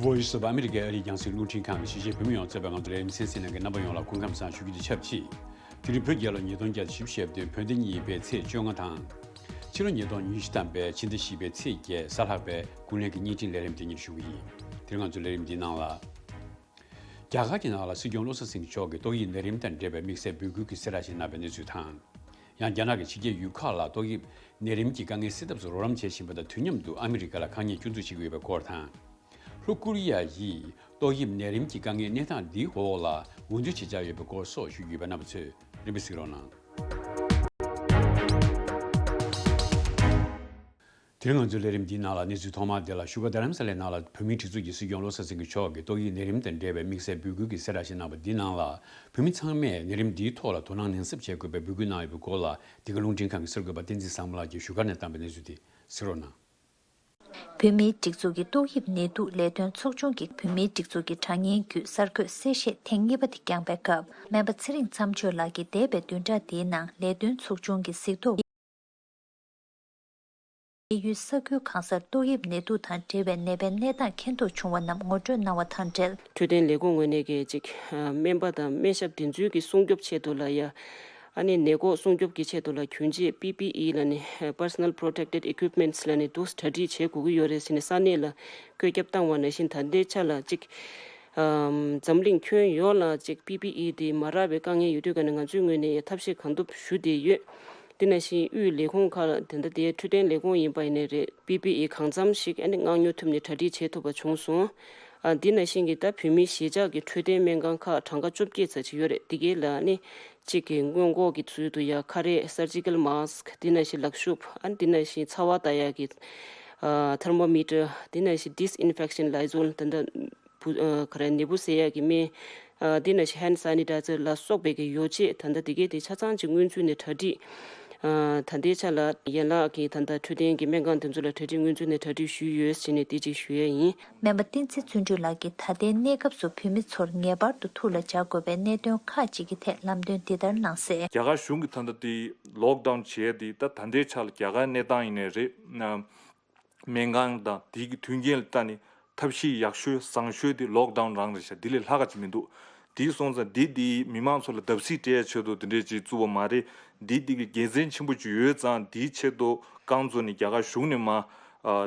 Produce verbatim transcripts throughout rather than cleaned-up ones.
བོད་ཡུལ་སུད་སི་ཨ་མི་རི་ཀའི་ཨ་རིའི་རྒྱང་སྲིང་རླུང་འཕྲིན་ཁང་གིས་གཞིས་བྱེས་བོད་མི་ཡོངས་གཙོས་པའི་ང་ཚོ་ལས་རིམ་གསན་གཟིགས་གནང་མཁན་རྣམ་པ་ཡོངས་ལ་སྐུ་ཁམས་བཟང་ཞུ་རྒྱུ་དང་ཆབས་ཅིག་དེ་རིང་བོད་རྒྱལ་ལོ་ཉིས་སྟོང་བརྒྱ་དང་བཞི་བཅུ་ཞེ་བདུན་བོད་ཟླ་གཉིས་པའི་ཚེས་བཅོ་ལྔ་དང་། ཕྱི་ལོ་ཉིས་སྟོང་ཉི་ཤུ་ཐམ་པའི་ཕྱི་ཟླ་བཞི་པའི་ཚེས་བརྒྱད་གཟའ་ལྷག་པའི་ཀུན་གླེང་གི་བརྙན་འཕྲིན་ལས་རིམ་དེ་ཉིད་ཞུ་གི་ཡིན། དེ་རིང་ང་ཚོའི་ལས་རིམ་འདིའི་ནང་ལ། རྒྱ་གར་གྱི་ནང་ལ་སྲིད་སྐྱོང་བློ་བཟང་སེང་གེ་མཆོག་གིས་ཏོག་དབྱིབས་ནད་རིམས་དང་འབྲེལ་བའི་དམིགས་བསལ་འབོད་སྐུལ་གྱི་གསལ་བསྒྲགས་ཤིག་གནང་བའི་གནས་ཚུལ་དང་། ཡང་རྒྱ་ནག་གི་ཕྱི་རྒྱལ་ཡུལ་ཁག་ལ་ཏོག་དབྱིབས་ནད་རིམས་ཀྱི་དཀའ་ངལ་སེལ་ཐབས་སུ་རོགས་རམ་བྱེད་བཞིན་པ་དང་། དུས་མཉམ་དུ་ཨ་མི་རི་ཀ་ལ་ཁ་ཉེས་སྐྱོན་འཛུགས་བྱེད་ཀྱི་ཡོད་པའི་སྐོར་དང་། ལྷོ་ཀོ་རི་ཡ་ཡིས་ཏོག་དབྱིབས་ནད་རིམས་ཀྱི་དཀའ་ངལ་གནས་སྟངས་འདིའི་འོག་ལ་འོས་བསྡུ་བྱེད་འཆར་ཡོད་པའི་སྐོར་སོགས་ཞུ་རྒྱུ་ཡོད་པ། རྣམ་པ་ཚོས་རིམ་པས་གཟིགས་རོགས་གནང་། དེ་རིང་ང་ཚོའི་ལས་རིམ་འདིའི་ནང་ལ་གནས་ཚུལ་ཐོག་མར་དེ་ལ། བཞུགས་སྒར་རྡ་རམ་ས་ལའི་ནང་ལ་བོད་མིའི་སྒྲིག་འཛུགས་ཀྱི་སྲིད་སྐྱོང་བློ་བཟང་སེང་གེ་མཆོག་གིས་ཏོག་དབྱིབས་ནད་རིམས་དང་འབྲེལ་བའི་དམིགས་བསལ་འབོད་སྐུལ་གྱི་གསལ་བསྒྲགས་ཤིག་གནང་བ་འདིའི་ནང་ལ། བོད་མི་ཚང་མས་ནད་རིམས་འདིའི་ཐོག་ལ་དོ་སྣང་ནན་གསབ་བྱེད་དགོས་པའི་འབོད་སྐུལ་གནང་ཡོད་པའི་སྐོར་ལ། འདི་ག་རླུང་འཕྲིན་ཁང་གི་གསར་འགོད་པ་བསྟན་འཛིན་བཟང་མོ་ལགས་ཀྱིས་བཞུགས་སྒར་ནས་བཏང་བའི་གནས་ཚུལ་དེ་གཟིགས་རོགས་གནང་། བོད་མིའི་སྒྲིག་འཛུགས་ཀྱི་ཏོག་དབྱིབས་ནད་དུག་ལས་དོན་ཚོགས་ཆུང་གིས་བོད་མིའི་སྒྲིག་འཛུགས་ཀྱི་དྲ་བརྙན་བརྒྱུད་གསར་འགོད་གསལ་བཤད་ཐེངས་གཉིས་པ་དེ་བསྐྱངས་པའི་སྐབས། སྨན་པ་ཚེ་རིང་མཚམས་གཅོད་ལགས་ཀྱིས་འདས་པའི་བདུན་ཕྲག་འདིའི་ནང་ལས་དོན་ཚོགས་ཆུང་གི་གཟིགས་རྟོག་གཡས་གཡོན་ས་ཁུལ་གང་སར་ཏོག་དབྱིབས་ནད་དུག་དང་འབྲེལ་བའི་ནད་པའི་གནས་སྟངས་མཁྱེན་རྟོགས་བྱུང་བ་རྣམས་ངོ་སྤྲོད་གནང་བ་དང་འབྲེལ། འཕྲོད་བསྟེན་ལས་ཁུངས་ངོས་ནས་ཀྱི་ཅིག་སྨན་པ་དང་སྨན་ཞབས་དེ་ཚོའི་གི་སྲུང་སྐྱོབ་ཆེད་དུ་ལ་ཡ། ཨ་ནི་ནད་འགོག་སྲུང་སྐྱོབ་ཀྱི་ཆེད་དུ་ལ་གྱོན་ཆས་པི་པི་ཨི་ལ་ནི་Personal Protected Equipments ལ་ནི་དུ་གྲ་སྒྲིག་བྱེད་དགོས་ཀྱི་ཡོད་རེད་ཟེར་ནས་ས་གནས་ལ་བཀོད་ཁྱབ་བཏང་བ་ནང་བཞིན་ད་ལྟའི་ཆ་ལ་ཅིག་ཨམ། འཛམ་གླིང་ཁྱོན་ཡོངས་ལ་ཅིག་པི་པི་ཨི་དེ་མ་རག་པའི་དཀའ་ངལ་ཡོད་དུས་ཀ་ནས་ང་ཚོའི་ངོས་ནས་ཐབས་ཤེས་གང་ཐུབ་ཞུ་བསྡད་ཡོད། དེ་ནང་བཞིན་དབུས་ལས་ཁུངས་ཁག་ལ་དེ་འདྲ་དེ་འཕྲོད་བསྟེན་ལས་ཁུངས་ཡིན་པ་ཡིན་ནའི་རེད། པི་པི་ཨི་གང་འཚམ་ཞིག་ཨ་ནི་མངགས་ཉོ་ཐུབ་ནས་གྲ་སྒྲིག་བྱེད་ཐུབ་པ་བྱུང་སོང་། ཨ། དེ་ནང་བཞིན་གྱི་ད་བོད་མིའི་གཞིས་ཆགས་ཀྱི་འཕྲོད་བསྟེན་སྨན་ཁང་ཁག་གྲངས་ཀ་བཅོ་བརྒྱད་ཙམ་ཅིག་ཡོད་རེད། དེ་གའི་ལ་ཨ་ནི་གཅིག་གི་སྔོན་འགོག་གི་ཚུལ་དུ་ཡ་ཁ་རས། Surgical Mask དེ་ནང་བཞིན་ལག་ཤུབས། ཨ་ནི་དེ་ནང་བཞིན་ཚ་བ་ལྟ་ཡག་གི་ཨ། Thermometer དེ་ནང་བཞིན་Disinfection Lysol ད་ལྟ་བུ་ཨ། ག་རེ་ནད་འབུ་བསལ་ཡག་གི་སྨན། ཨ། དེ་ནང་བཞིན་Hand Sanitizer ལ་སོགས་པའི་གི་ཡོ་བྱད་ད་ལྟ་དེ་གའི་དེ་ཆ་ཚང་ཅིག་སྔོན་ཚུད་ནས་གྲ་སྒྲིག་ཨ། ད་ལྟའི་ཆ་ལ་ཡན་ལག་གི་ད་ལྟ་འཕྲོད་བསྟེན་གྱི་སྨན་ཁང་དེ་ཚོ་ལ་གྲ་སྒྲིག་སྔོན་ཚུད་ནས་གྲ་སྒྲིག་ཞུས་ཡོད་ཟེར་ནས་དེ་ཅིག་ཞུ་ཡས་ཡིན། སྨན་པ་བསྟན་འཛིན་བརྩོན་འགྲུས་ལགས་ཀྱིས་ད་ལྟའི་གནས་སྐབས་སུ་བོད་མི་ཚོར་ངེས་པར་དུ་ཐུགས་ལ་འཇགས་དགོས་པའི་གནད་དོན་ཁག་ཅིག་གི་ཐད་ལམ་སྟོན་འདི་ལྟར་གནང་གསལ། རྒྱ་གར་གཞུང་གིས་ད་ལྟ་དེ་Lockdown བྱས་ཏེ་ད་ད་ལྟའི་ཆ་ལ་རྒྱ་གར་གནས་སྟངས་ཡིན་ནའི་རེད། སྨན་ཁང་དང་དེའི་གི་མཐུན་རྐྱེན་ལ་ལྟ་ནས་ཐབས་ཤེས་ཡག་ཤོས་བཟང་ཤོས་དེ་Lockdown རང་རེད་ཤག་འདི་ལས་ལྷག་ག་ཅིག་མི་འདུག་དེ་སོང་ཙང་འདི་དེ་མི་མང་ཚོ་ལ་བརྡབ་གསིག་སྤྲད་ཡ་ཆེད་དུ་དེ་འདྲས་ཅིག་བཙུགས་པ་མ་རེད། འདི་དེ་གི་དགེ་མཚན་ཆེན་པོ་ཅིག་ཡོད་ཙང་དེའི་ཆེད་དུ་རྐང་བཙུགས་ནས་རྒྱ་གར་གཞུང་ནས་མ་ཨ།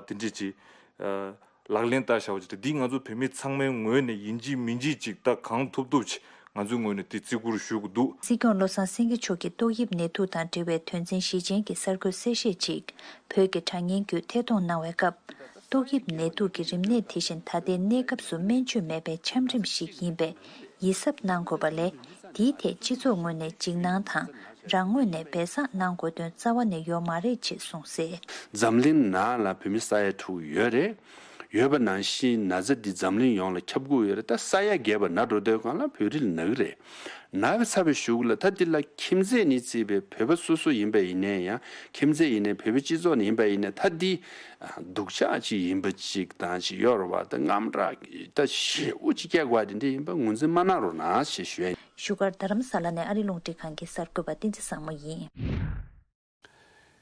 དེ་འདྲས་ཅིག་ཨ། ལག་ལེན་བསྟར་བཞག་པ་ཅིག་རེད། འདི་ང་ཚོ་བོད་མི་ཚང་མའི་ངོས་ནས་ཡིན་གཅིག་མིན་གཅིག་ཅིག་ད་གང་ཐུབ་ཐུབ་ཅིག་ང་ཚོའི་ངོས་ནས་དེ་བརྩི་བཀུར་ཞུ་དགོས་འདུག་སྲིད་སྐྱོང་བློ་བཟང་སེང་གེ་མཆོག་གིས་ཏོག་དབྱིབས་ནད་དུག་དང་འབྲེལ་བའི་དོན་ཚན་བཞི་ཅན་གྱི་གསར་འགོད་གསལ་བཤད་ཅིག་བོད་ཀྱི་དྲ་བརྙན་བརྒྱུད་ཐད་གཏོང་གནང་བའི་སྐབས། ཏོག་དབྱིབས་ནད་དུག་གི་རིམས་ནད་དེ་བཞིན་ད་ལྟའི་གནས་སྐབས་སུ་སྨན་བཅོས་མེད་པའི་ཆམ་རིམས་ཤིག་ཡིན་པས་ཡིད་གཟབ་གནང་དགོས་པ་ལས། དེའི་ཐད་སྤྱི་ཚོགས་ངོས་ནས་འཇིགས་སྣང་དང་རང་ངོས་ནས་སྦས་གསང་གནང་དགོས་དོན་རྩ་བ་ནས་ཡོད་མ་རེད་ཅེས་གསུངས་གསལ། འཛམ་གླིང་ནང་ལ་བོད་མི་ས་ཡ་དྲུག་ཡོད་རེད། ཡོད་པ་ནང་བཞིན་ན་ཚ་འདི་འཛམ་གླིང་ཡོངས་ལ་ཁྱབ་ཁུལ་ཡོད་རེད། ད་ས་ཡ་བརྒལ་བ་ན་འགྲོ་དུས་སྒང་ལ་བོད་རིགས་ན་གི་རེད། ན་བའི་ཚ་བའི་གཞུག་ལ་ད་འདི་ལ་ཁྱིམ་མཚེས་ནས་བརྩིས་པའི་བོད་པ་སོ་སོ་ཡིན་པ་ཡིན་ནའི་ཡང་ཁྱིམ་མཚེས་ཡིན་ནའི་བོད་པའི་སྤྱི་ཚོགས་ནས་ཡིན་པ་ཡིན་ནའི་ད་འདི་སྡུག་ཅག་ཅིག་ཡིན་པ་ཅིག་དང་ཅིག་ཡོད་རེད་བ། ད་དངངས་སྐྲག་ད་ཞེ་པོ་ཅིག་སྐྱེ་དགོས་པ་དེ་འདྲ་ཡིན་པ་ངོས་འཛིན་མ་གནང་རོགས་གནང་ཞེས་ཞུ་ཡ་ཡིན། བཞུགས་སྒར་རྡ་རམ་ས་ལ་ནས་ཨ་རི་རླུང་འཕྲིན་ཁང་གི་གསར་འགོད་པ་བསྟན་འཛིན་བཟང་མོ་ཡིན།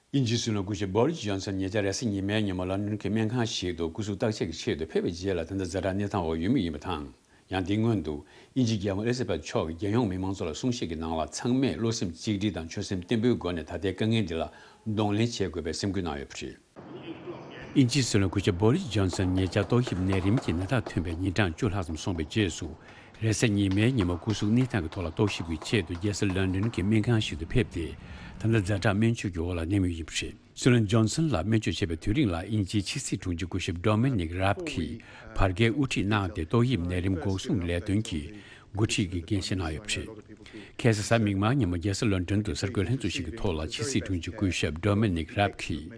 དབྱིན་ཇིའི་སྲིད་བློན་སྐུ་ཞབས་བྷོ་རིས་ཇོན་སན་ཉེ་ཆར་རེས་གཟའ་ཉི་མའི་ཉིན་མོ་ལོན་ཌོན་གྱི་སྨན་ཁང་ཞིག་ཏུ་སྐུ་གཟུགས་བརྟག་དཔྱད་ཀྱི་ཆེད་དུ་ཕེབས་པའི་རྗེས་ལ་ད་ལྟ་ཛ་དྲག་གནས་སྟངས་འོག་ཡོད་མུས་ཡིན་པ་དང་། ཡང་དེའི་སྔོན་དུ་དབྱིན་ཇིའི་རྒྱལ་བ་ཨེ་ལི་ཛ་བེཐ་མཆོག་གིས་རྒྱལ་ཡོངས་མི་མང་ཚོ་ལ་གསུང་བཤད་ཀྱི་ནང་ལ་ཚང་མས་བློ་སེམས་གཅིག་སྒྲིལ་དང་ཆོད་སེམས་བརྟན་པོའི་སྒོ་ནས་ད་ལྟའི་དཀའ་ངལ་འདི་ལ་གདོང་ལེན་བྱེད་དགོས་པའི་སེམས་འགུལ་གནང་ཡོད་པ་རེད། དབྱིན་ཇིའི་སྲིད་བློན་སྐུ་ཞབས་བྷོ་རིས་ཇོན་སན་ཉེ་ཆར་ཏོག་དབྱིབས་ནད་རིམས་ཀྱི་ནད་རྟགས་ཐོན་པའི་ཉིན་གྲངས་བཅུ་ལྷག་ཙམ་སོང་བའི་རྗེས་སུ། རེས་གཟའ་ཉི་མའི་ཉིན་མོ་སྐུ་གཟུགས་གནས་སྟངས་ཀྱི་ཐོག་ལ་རྟོག་ཞིབ་ཀྱི་ཆེད་དུ་རྒྱལ་ས་ལོན་ཌོན་གྱི་སྨན་ཁང་ཞིག་ཏུ་ཕེབས་ཏེ། ད་ལྟ་ཛ་དྲག་སྨན་བཅོས་ཀྱི་འོག་ལ་གནས་མུས་ཡིན་པ་རེད། སྲིད་བློན་ཇོན་སན་ལ་སྨན་བཅོས་བྱེད་པའི་དུས་རིང་ལ་དབྱིན་ཇིའི་ཕྱི་སྲིད་དྲུང་ཆེ་སྐུ་ཞབས་ཌོ་མི་ནིག་རབ་ཀྱིས་བར་བརྒལ་དབུ་ཁྲིད་གནང་སྟེ་ཏོག་དབྱིབས་ནད་རིམས་འགོག་སྲུང་ལས་དོན་གྱི་འགོ་ཁྲིད་ཀྱི་འགན་བཞེས་གནང་ཡོད་པ་རེད། ཁ་སང་གཟའ་མིག་དམར་ཉིན་མོ་རྒྱལ་ས་ལོན་ཌོན་དུ་གསར་འགོད་ལྷན་ཚོགས་ཤིག་གི་ཐོག་ལ་ཕྱི་སྲིད་དྲུང་ཆེ་སྐུ་ཞབས་ཌོ་མི་ནིག་རབ་ཀྱིས།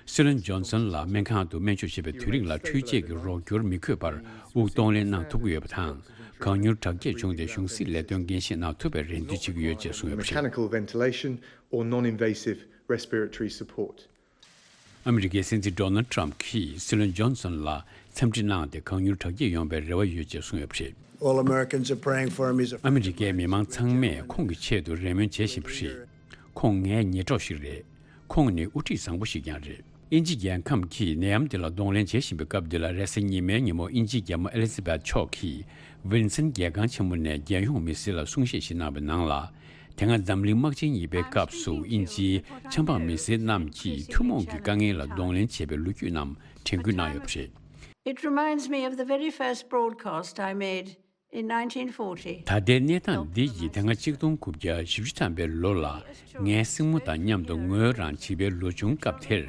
སྲིད་བློན་ཇོན་སན་ལ་སྨན་ཁང་དུ་སྨན་བཅོས་བྱེད་པའི་དུས་རིང་ལ་འཕྲུལ་ཆས་ཀྱི་རོགས་སྐྱོར་མི་དགོས་པར་དབུགས་གཏོང་ལེན་གནང་ཐུབ་ཀྱི་ཡོད་པ་དང་། གང་མྱུར་དྲག་སྐྱེད་བྱུང་སྟེ་གཞུང་སྲིད་ལས་དོན་འགན་བཞེས་གནང་ཐུབ་པའི་རེ་འདུན་བྱེད་ཀྱི་ཡོད་ཅེས་གསུངས་ཡོད་པ་རེད། Mechanical ventilation or non-invasive respiratory support. ཨ་མི་རི་ཀའི་སྲིད་འཛིན་ཌོ་ནལ་ཊམ་གྱིས་སྲིད་བློན་ཇོན་སན་ལ་འཚམས་འདྲི་གནང་སྟེ་གང་མྱུར་དྲག་སྐྱེད་ཡོང་བའི་རེ་བ་ཡོད་ཅེས་གསུངས་ཡོད་པ་རེད། All Americans are praying for him. He's a ཨ་མི་རི་ཀའི་མི་མང་ཚང་མས་ཁོང་གི་ཆེད་དུ་རེ་སྨོན་བྱེད་བཞིན་པ་རེད། ཁོང་ངའི་ཉེ་གྲོགས་ཤིག་རེད། ཁོང་ནི་དབུ་ཁྲིད་བཟང་པོ་ཞིག་ཀྱང་རེད། དབྱིན་ཇི་རྒྱལ་ཁམས་ཀྱིས་ནད་ཡམས་འདི་ལ་གདོང་ལེན་བྱེད་བཞིན་པའི་སྐབས་འདི་ལ། རེས་གཟའ་ཉི་མའི་ཉིན་མོ་དབྱིན་ཇིའི་རྒྱལ་མོ་ཨེ་ལི་ཛ་བེད་མཆོག་གིས་ཝིན་སན་རྒྱལ་ཁང་ཆེན་མོ་ནས་རྒྱལ་ཡོངས་མི་སེར་ལ་གསུང་བཤད་ཞིག་གནང་བའི་ནང་ལ། དེ་སྔ་འཛམ་གླིང་དམག་ཆེན་གཉིས་པའི་སྐབས་སུ་དབྱིན་ཇིའི་ཆབ་འབངས་མི་སེར་རྣམས་ཀྱིས་ཐུན་མོང་གི་དཀའ་ངལ་ལ་གདོང་ལེན་བྱས་པའི་ལོ་རྒྱུས་རྣམས་དྲན་སྐུལ་གནང་ཡོད་པ་རེད། It reminds me of the very first broadcast I made in nineteen forty. ད་ལྟའི་གནས་སྟངས་འདི་ཡིས་དེ་སྔ་ཆིག་སྟོང་དགུ་བརྒྱ་བཞི་བཅུ་ཐམ་པའི་ལོ་ལ། ངའི་སྲིང་མོ་དང་མཉམ་དུ་ངོས་རང་བྱིས་པའི་ལོ་ཆུང་སྐབས་དེར།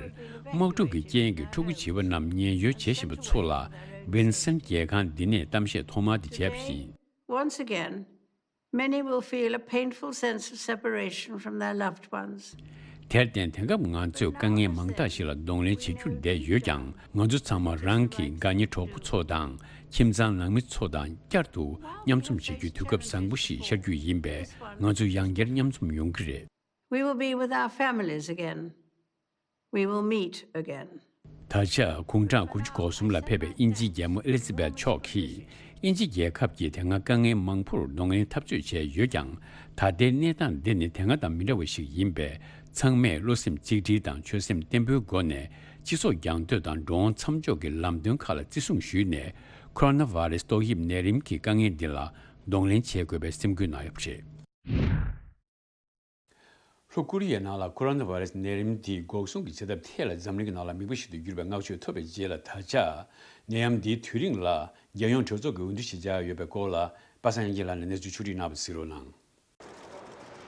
དམག་འཁྲུག་གི་རྐྱེན་གྱིས་ཕྲུ་གུ་བྱིས་པ་རྣམས་ཉེན་གཡོལ་བྱེད་བཞིན་པ་ཚོ་ལ། ཝིན་སན་རྒྱལ་ཁང་འདི་ནས་གཏམ་བཤད་ཐོག་མ་དེ་བྱས་པ་ཡིན། Once again, many will feel a painful sense of separation from their loved ones. དེར་བརྟེན། དེང་སྐབས་ང་ཚོས་དཀའ་ངལ་མང་དག་ཞིག་ལ་གདོང་ལེན་བྱེད་རྒྱུར་བསྡད་ཡོད་ཀྱང་། ང་ཚོ་ཚང་མ་རང་གི་དགའ་ཉེ་གྲོགས་པོ་ཚོ་དང་། ཁྱིམ་ཚང་ནང་མི་ཚོ་དང་བསྐྱར་དུ་མཉམ་འཛོམས་བྱེད་རྒྱུའི་དུས་སྐབས་བཟང་པོ་ཞིག་ཤར་རྒྱུ་ཡིན་པས། ང་ཚོ་ཡང་བསྐྱར་མཉམ་འཛོམས་ཡོང་གི་རེད། We will be with our families again. We will meet again. ད་ཆ་དགུང་གྲངས་དགུ་བཅུ་གོ་གསུམ་ལ་ཕེབས་པའི་དབྱིན་ཇིའི་རྒྱལ་མོ་ཨེ་ལི་ཛ་བེད་མཆོག་གིས། དབྱིན་ཇི་རྒྱལ་ཁབ་ཀྱིས་དེ་སྔ་དཀའ་ངལ་མང་པོར་གདོང་ལེན་འཐབ་རྩོད་བྱས་ཡོད་ཀྱང་། ད་ལྟའི་གནས་སྟངས་འདི་ནི་དེ་སྔ་དང་མི་འདྲ་བ་ཞིག་ཡིན་པས། ཚང་མས་བློ་སེམས་གཅིག་སྒྲིལ་དང་ཆོད་སེམས་བརྟན་པོའི་སྒོ་ནས། སྤྱི་ཚོགས་རྒྱང་སྡོད་དང་འགྲོ་འོང་མཚམས་འཇོག་གི་ལམ་སྟོན་ཁག་ལ་བརྩི་སྲུང་ཞུས་ནས། ཁོ་རོ་ན་བྷ་རེ་སི་ཏོག་དབྱིབས་ནད་རིམས་ཀྱི་དཀའ་ངལ་འདི་ལ་གདོང་ལེན་བྱེད་དགོས་པའི་སེམས་འགུལ་གནང་ཡོད་པ་རེད། ལྷོ་ཀོ་རི་ཡའི་ནང་ལ་ཁོ་རོ་ན་བྷ་རེ་སི་ནད་རིམས་དེའི་འགོག་སྲུང་གི་བྱེད་ཐབས་ཐད་ལ་འཛམ་གླིང་གི་ནང་ལ་མིག་དཔེ་ཞིག་ཏུ་གྱུར་པའི་བསྔགས་བརྗོད་ཐོབ་པའི་རྗེས་ལ། ད་ཆ་ནད་ཡམས་འདིའི་དུས་རིང་ལ་རྒྱལ་ཡོངས་གྲོས་ཚོགས་ཀྱི་འོས་བསྡུ་ཞིག་བྱ་ཡོད་པའི་སྐོར་ལ། པ་སངས་དབྱངས་སྐྱིད་ལགས་ནས་གནས་ཚུལ་ཕྱོགས་སྒྲིག་གནང་བ་གཟིགས་རོགས་གནང་།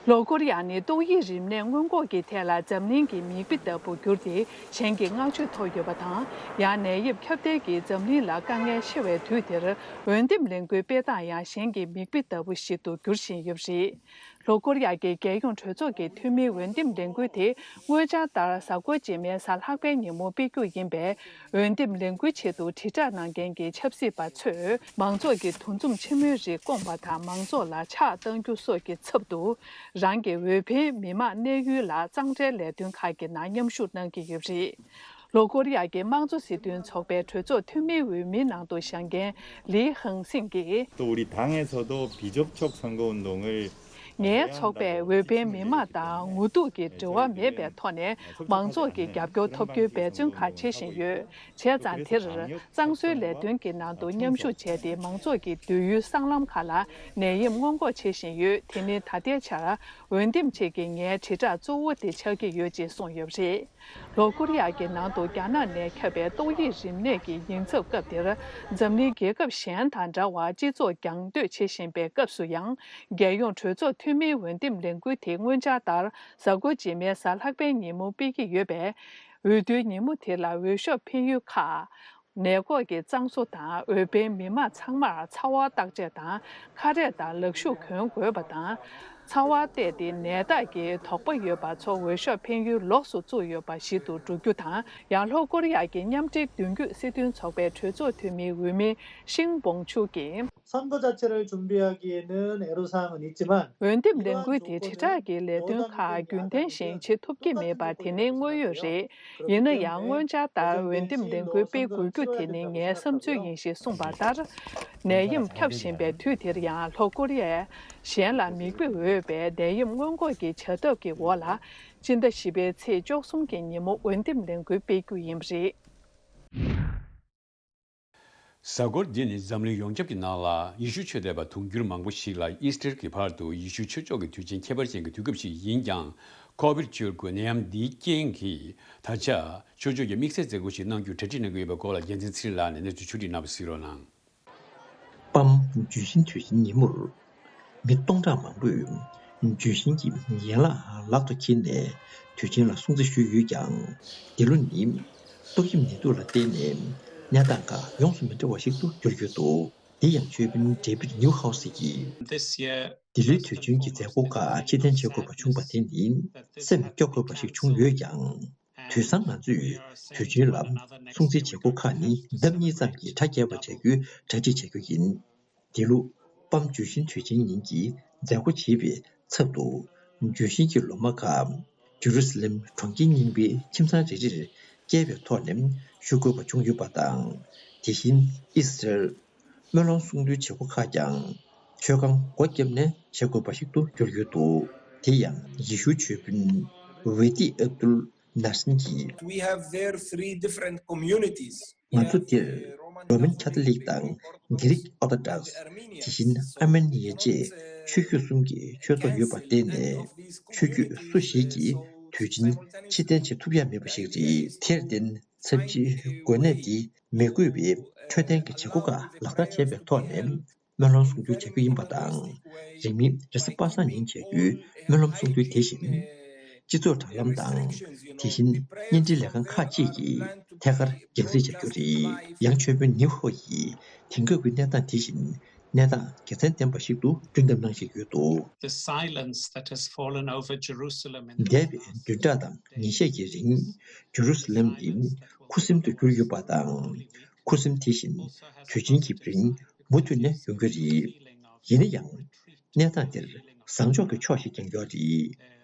ལྷོ་ཀོ་རི་ཡ་ནི་ཏོག་དབྱིབས་རིམས་ནད་སྔོན་འགོག་གི་ཐད་ལ་འཛམ་གླིང་གི་མིག་དཔེ་ལྟ་བུ་གྱུར་ཏེ། གཞན་གྱིས་བསྔགས་བརྗོད་ཐོབ་ཡོད་པ་དང་། ཡང་ནད་ཡམས་ཁྱབ་གདལ་གྱིས་འཛམ་གླིང་ལ་དཀའ་ངལ་ཆེ་བའི་དུས་འདིར། འོས་འདེམས་ལས་འགུལ་སྤེལ་སྟངས་ཡང་གཞན་གྱི་མིག་དཔེ་ལྟ་བུ་ཞིག་ཏུ་འགྱུར་བཞིན་ཡོད་པ་རེད། ལྷོ་ཀོ་རི་ཡ་གི་རྒྱལ་ཡོངས་གྲོས་ཚོགས་ཀྱི་འཐུས་མིའི་འོས་འདེམས་ལས་འགུལ་དེ། སྔོན་འཆར་ལྟར་གཟའ་འཁོར་རྗེས་མའི་གཟའ་ལྷག་པའི་ཉིན་མོ་སྤེལ་རྒྱུ་ཡིན་པས། འོས་འདེམས་ལས་འགུལ་ཆེད་དུ་དྲིལ་བསྒྲགས་གནང་མཁན་གྱི་ཆབ་སྲིད་པ་ཚོས། མང་ཚོགས་ཀྱི་འདུ་འཛོམས་ཆེན་མོའི་རིགས་བསྐོང་བ་དང་། མང་ཚོགས་ལ་ཕྱག་བཏང་རྒྱུ་སོགས་ཀྱི་ཚབ་ཏུ། རང་གི་འོས་འཕེན་མི་མང་གནས་ཡུལ་ལ་གཙང་སྦྲའི་ལས་དོན་ཁག་གི་ནང་མཉམ་ཞུགས་གནང་གི་ཡོད་པ་རེད། ལྷོ་ཀོ་རི་ཡ་གི་དམངས་གཙོ་སྲིད་དོན་ཚོགས་པའི་གྲོས་ཚོགས་འཐུས་མིའི་འོས་མིའི་ནང་དུ་བཞེངས་མཁན་ལི་ཧང་སིང་གིས། 또 우리 당에서도 비접촉 선거운동을 ངའི་ཚོགས་པས་འོས་འཕེན་མི་མང་དང་ངོ་ཐུག་གི་འབྲེལ་བ་མེད་པའི་ཐོག་ནས། མང་ཚོགས་ཀྱི་རྒྱབ་སྐྱོར་ཐོབ་རྒྱུའི་འབད་བརྩོན་ཁག་བྱེད་བཞིན་ཡོད། བྱས་ཙང་། དེར་གཙང་བཟོའི་ལས་དོན་གྱི་ནང་དུ་མཉམ་ཞུགས་བྱས་ཏེ། མང་ཚོགས་ཀྱི་སྡོད་ཡུལ་སྲང་ལམ་ཁག་ལ་ནད་ཡམས་སྔོན་འགོག་བྱེད་བཞིན་ཡོད། དེ་ནི་ད་ལྟའི་ཆར་འོས་འདེམས་ཆེད་ཀྱི་ངའི་དྲིལ་བསྒྲགས་གཙོ་བོ་དེ་ཆགས་ཀྱི་ཡོད་ཅེས་གསུངས་ཡོད་པ་རེད། ལྷོ་ཀོ་རི་ཡ་གི་ནང་དུ་རྒྱ་ནག་ནས་ཁྱབ་པའི་ཏོག་དབྱིབས་རིམས་ནད་ཀྱི་ཉེན་ཚབས་སྐབས་འདིར། འཛམ་གླིང་རྒྱལ་ཁབ་གཞན་དང་འདྲ་བར་སྤྱི་ཚོགས་རྒྱང་སྡོད་བྱེད་བཞིན་པའི་སྐབས་སུ་ཡང་། རྒྱལ་ཡོངས་གྲོས་ཚོགས་འཐུས་མིའི་འོས་འདེམས་ལས་འགུལ་དེ་སྔོན་འཆར་ལྟར་གཟའ་འཁོར་རྗེས་མའི་གཟའ་ལྷག་པའི་ཉིན་མོ་སྤེལ་གྱི་ཡོད་པས། འོས་བསྡུའི་ཉིན་མོ་དེ་ལ་འོས་ཤོག་འཕེན་ཡུལ་ཁག་ནད་འགོག་གི་གཙང་བཟོ་དང་། འོས་འཕེན་མི་མང་ཚང་མར་ཚ་བ་བརྟག་དཔྱད་དང་། ཁ་རས་དང་ལག་ཤུབས་གྱོན་དགོས་པ་དང་། ཚ་བ་བལྟས་ཏེ་ནད་རྟགས་ཀྱི་དོགས་པ་ཡོད་པ་ཚོ་འོས་ཤོག་འཕེན་ཡུལ་ལོགས་སུ་བཙུགས་ཡོད་པ་ཞིག་ཏུ་འགྲོ་རྒྱུ་དང་། ཡང་ལྷོ་ཀོ་རི་ཡ་གི་མཉམ་འབྲེལ་མདུན་སྐྱོད་སྲིད་དོན་ཚོགས་པའི་གྲོས་ཚོགས་འཐུས་མིའི་འོས་མི་ཤིང་བོང་ཆུ་གིས། 선거 자체를 준비하기에는 애로사항은 있지만 འོས་འདེམས་ལས་འགུལ་དེ་དྲིལ་བསྒྲགས་ཀྱི་ལས་དོན་ཁག་རྒྱུན་ལྡན་བཞིན་བྱེད་ཐུབ་ཀྱི་མེད་པ་དེ་ནི་དངོས་ཡོད་རེད། ཡིན་ན་ཡང་། སྔོན་འཆར་ལྟར་འོས་འདེམས་ལས་འགུལ་སྤེལ་དགོས་རྒྱུ་དེ་ནི་ངའི་བསམ་ཚུལ་ཡིན་ཞེས་གསུངས་པ་ལྟར། ནད་ཡམས་ཁྱབ་བཞིན་པའི་དུས་དེར་ཡང་། ལྷོ་ཀོ་རི་ཡས་གཞན་ལ་མིག་དཔེ་འོས་པའི་ནད་ཡམས་སྔོན་འགོག་གི་བྱ་ཐབས་ཀྱི་འོག་ལ། སྤྱི་ཟླ་བཞི་པའི་ཚེས་བཅུ་གསུམ་གྱི་ཉིན་མོ་འོས་འདེམས་ལས་འགུལ་སྤེལ་རྒྱུ་ཡིན་པ་རེད། གཟའ་འཁོར་འདི་ནི་འཛམ་གླིང་ཡོངས་ཁྱབ་ཀྱི་ནང་ལ་ཡེ་ཤུ་ཆོས་དད་པ་དུང་ཕྱུར་མང་པོ་ཞིག་ལ་ཨིས་ཊར་གྱི་བར་དུ་ཡེ་ཤུ་ཆོས་ཕྱོགས་ཀྱི་དུས་ཆེན་ཁྱད་པར་ཅན་གྱི་དུས་སྐབས་ཤིག་ཡིན་ཀྱང་། ཁོ་བིཌ་བཅུ་དགུ་ནད་ཡམས་འདིའི་རྐྱེན་གྱིས། ད་ཆ་ཆོས་ཕྱོགས་ཀྱི་དམིགས་བསལ་མཛད་སྒོ་ཞིག་གནང་རྒྱུར་གྲ་སྒྲིག་གནང་གི་ཡོད་པའི་སྐོར་ལ། རྒྱལ་མཚན་ཚེ་རིང་ལགས་ནས་གནས་ཚུལ་ཕྱོགས་སྒྲིག་གནང་བ་གཟིགས་རོགས་གནང་། པམ་ལྗོན་ཤིང་དུས་ཆེན་ཉིན་མོར། མི་སྟོང་ཕྲག་མང་པོས་ལྗོན་ཤིང་གི་ཡན་ལག་ལག་ཏུ་འཁྱེར་ནས་དུས་ཆེན་ལ་སྲུང་བརྩི་ཞུས་ཡོད་ཀྱང་། འདི་ལོ་ནི་ཏོག་དབྱིབས་ནད་དུག་ལ་བརྟེན་ནས་གནས་སྟངས་ཁག་ཡོངས་སུ་མི་འདྲ་བ་ཞིག་ཏུ་འགྱུར་གྱི་འདུག་འདི་ཡང་ཆོས་དཔོན་ཌེ་བིད་ནིའུ་ཧའུ་སི་ཡིས། འདི་ལོའི་དུས་ཆེན་གྱི་མཛད་སྒོ་ཁག་ཕྱིར་འཐེན་བྱེད་དགོས་པ་བྱུང་བ་དེ་ནི་སེམས་སྐྱོ་དགོས་པ་ཞིག་བྱུང་ཡོད་ཀྱང་། དུས་སང་ང་ཚོས་དུས་ཆེན་ལ་སྲུང་བརྩིའི་བྱེད་སྒོ་ཁག་ནི་ལྡབ་གཉིས་ཙམ་གྱིས་གྲ་རྒྱས་པ་བྱ་རྒྱུའི་གྲ་སྒྲིག་བྱ་རྒྱུ་ཡིན། འདི་ལོ་པམ་ལྗོན་ཤིང་དུས་ཆེན་ཉིན་གྱི་མཛད་སྒོ་བྱེད་པའི་ཚབ་ཏུ། ལྗོན་ཤིང་གི་ལོ་མ་ཁག་ཇེ་རུ་སི་ལེམ་གྲོང་ཁྱེར་རྙིང་པའི་ཁྱིམ་ཚང་རེ་རེར་བསྐྱལ་བའི་ཐོག་ནས་ཞུ་དགོས་པ་བྱུང་ཡོད་པ་དང་། དེ་བཞིན་ཨི་སི་རལ་སྨོན་ལམ་གསུང་འདོན་བྱེད་སྒོ་ཁག་ཀྱང་མཆོད་ཁང་སྒོ་བརྒྱབ་ནས་བྱེད་དགོས་པ་ཞིག་ཏུ་གྱུར་ཡོད་འདུག་དེ་ཡང་ཡེ་ཤུའི་ཆོས་དཔོན་ཝེ་ཏི་ཨབ་དུལ་ ནར་སིན་གྱིས། We have there three different communities. ང་ཚོ་འདིར་རོ་མན་ཁ་ཐོ་ལིག་དང་། གྷི་རིག་ཨོ་ཐོ་ཌོག་སི། དེ་བཞིན་ཨར་མེ་ནི་ཡ་བཅས་ཆོས་བརྒྱུད་གསུམ་གྱི་ཆོས་ཚོགས་ཡོད་པར་བརྟེན་ནས། ཆོས་བརྒྱུད་སུ་ཞིག་གིས་དུས་ཆེན་ཕྱིར་འཐེན་བྱེད་ཐུབ་ཡ་མེད་པ་ཞིག་རེད། དེར་བརྟེན། ཚབས་ཆེའི་གོ་གནས་འདི་མི་དགོས་པའི་འཕྲོད་བསྟེན་གྱི་བྱེད་སྒོ་ཁག་ལག་བསྟར་བྱས་པའི་ཐོག་ནས། སྨོན་ལམ་གསུང་སྟོན་བྱ་རྒྱུ་ཡིན་པ་དང་། རིང་མིན་རེས་གཟའ་པ་སངས་ཉིན་བྱ་རྒྱུའི་སྨོན་ལམ་གསུང་སྟོན་དེ་བཞིན། སྤྱི་ཚོགས་དྲ་ལམ་དང་། དེ་བཞིན་བརྙན་འཕྲིན་ལས་ཁང་ཁག་ཅིག་གིས་ཐད་ཀར་རྒྱང་སྲིང་བྱ་རྒྱུ་རེད། ཡང་ཆོས་དཔོན་ནིའུ་ཧོ་ཡིས་དེང་སྐབས་ཀྱི་གནས་སྟངས་དེ་བཞིན་གནས་སྟངས་དགེ་མཚན་ལྡན་པ་ཞིག་ཏུ་བསྐྲུན་ཐབས་གནང་བཞིན་ཡོད་འདུག། The silence that has fallen over Jerusalem in འདས་པའི་བདུན་ཕྲག་དང་ཉིན་ཤས་ཀྱི་རིང་ཇེ་རུ་སི་ལེམ་ནི་ཁུ་སིམ་དུ་གྱུར་ཡོད་པ་དང་། ཁུ་སིམ་དེ་བཞིན་དུས་ཆེན་གྱི་རིང་མུ་མཐུད་ནས་ཡོང་གི་རེད། ཡིན་ན་ཡང་། གནས་སྟངས་འདིར་བཟང་ཕྱོགས་ཀྱི་ཕྱོགས་ཤིག་ཀྱང་ཡོད་རེད།